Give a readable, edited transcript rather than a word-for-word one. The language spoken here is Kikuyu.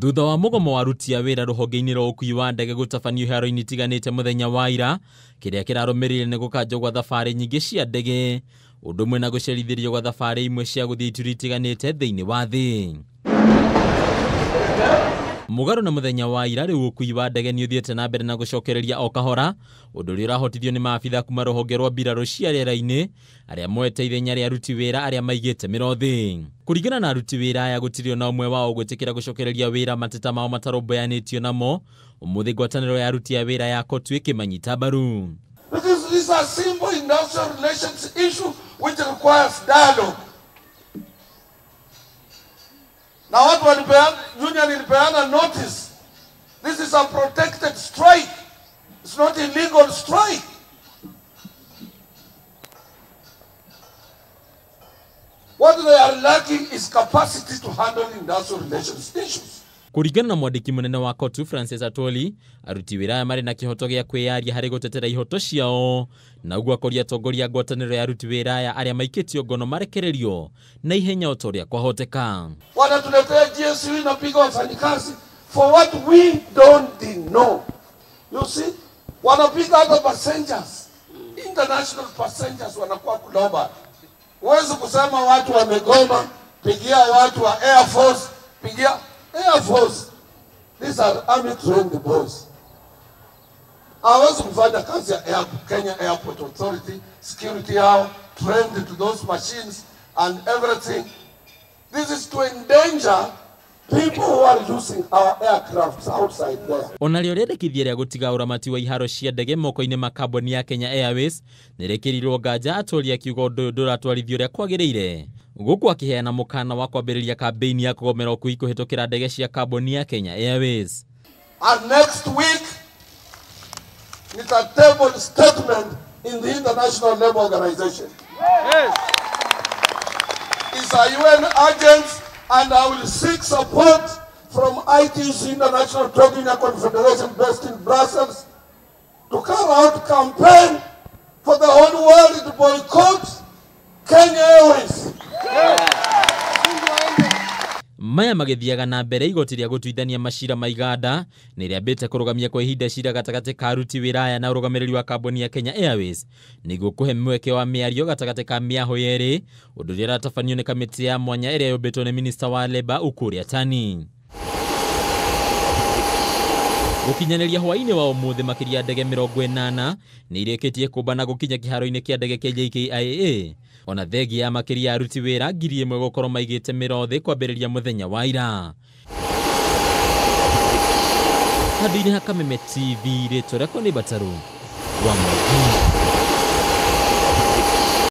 Thutha wa mũgomo wa aruti a wĩra rũhonge-inĩ rwa ũkui wa ndege gũtabanio iharo-inĩ itiganĩte mũthenya wa ira, kĩrĩa kĩrarũmĩrĩire nĩ gũkanjwo gwa thabarĩ nyingĩ cia ndege, ũndũ ũmwe na gũcerithĩrio gwa thabarĩ imwe cia gũthiĩ ituri itiganĩte thĩinĩ wa thĩ. Mũgarũ na mũthenya wa ira rĩu ũkui wa ndege nĩ ũthiĩte na mbere na gũcokereria o kahora, ũndũ ũrĩa ũrahotithio nĩ maabitha kuma rũhonge rwa mbirarũ cia rĩera-inĩ arĩa moete ithenya rĩa aruti wĩra arĩa maigĩte mĩro thĩ. Kũringana na aruti wĩra aya gũtirĩ ona ũmwe wao gwĩtĩkĩra gũcokereria wĩra mateta mao matarũmbũyanĩtio namo, ũmũthĩ ngwatanĩro ya aruti a wĩra ya KOTU ĩkĩmanyita mbaru. Because these are simple industrial relations issue which requires dialogue. Na watu walipeana, union ilipeana notice. This is a protected strike. It's not illegal strike. What they are lacking is capacity to handle industrial relations issues. Kũringana na mwandĩki mũnene wa KOTU Francis Atwoli, aruti wĩra aya marĩ na kĩhoto gĩa kwĩyaria harĩ gũtetera ihoto ciao, na ũguo akoria atongoria ngwatanĩro ya aruti wĩra aya arĩa maikĩtio ngono marekererio na ihenya o ta ũrĩa kwahoteka. Wanatuletea GSU inapiga wafanyikazi for what we don't know. You see, wanapiga hata passengers, international passengers wanakuwa global. Huwezi kusema watu wamegoma, pigia watu wa Air Force, pigia Air Force. These are army trained boys. Hawezi kufanya kazi ya Kenya Airport Authority, security yao, trained to those machines and everything. This is to endanger people who are using our aircrafts outside there. Ona rĩo rĩendekithia rĩa gũtiga ũramati wa iharo cia ndege moko-inĩ ma kambuni ya Kenya Airways nĩ rĩkĩrirwo nganja, Atwoli akiuga ũndũ ũyũ ndũratwarithio ũrĩa kwagĩrĩire, gũkũ akĩheana mũkana wa kwambĩrĩria kambĩini ya kũgomera ũkui kũhĩtũkĩra ndege cia kambuni ya Kenya Airways. And next week, it's a table statement in the International Labour Organization. Yes. It's a UN agent, and I will seek support from ITUC, International Trade Union Confederation based in Brussels, to carry out campaign for the whole world to boycott Kenya Airways. Maya magĩthiaga na mbere, igoti rĩa gũtuithania macira ma iganda nĩ rĩambĩte kũrũgamia kwa ihinda cira gatagatĩ ka aruti wĩra aya na ũrũgamĩrĩri wa kambuni ya Kenya Airways nĩguo kũhe mweke wa mĩario gatagatĩ ka mĩaho yerĩ, ũndũ ũrĩa ũratabanio nĩ kamĩtĩ ya mwanya ĩrĩa yũmbĩtwo nĩ minista wa leba Ukur Yatani. Gũkinyanĩria hwaĩ-inĩ wa ũmũthĩ, makĩria ndege 80 nĩ irĩkĩtie kũmba na gũkinya kĩharo-inĩ kĩa ndege kĩa JKIA, ona thengia ya makĩria ya aruti wĩra 1000 gũkorwo maigĩte mĩro thĩ kwambĩrĩria mũthenya wa ira. Handũ-inĩ ha Kameme TV, rĩtwa rĩakwa nĩ Batarũ wa Mwangi.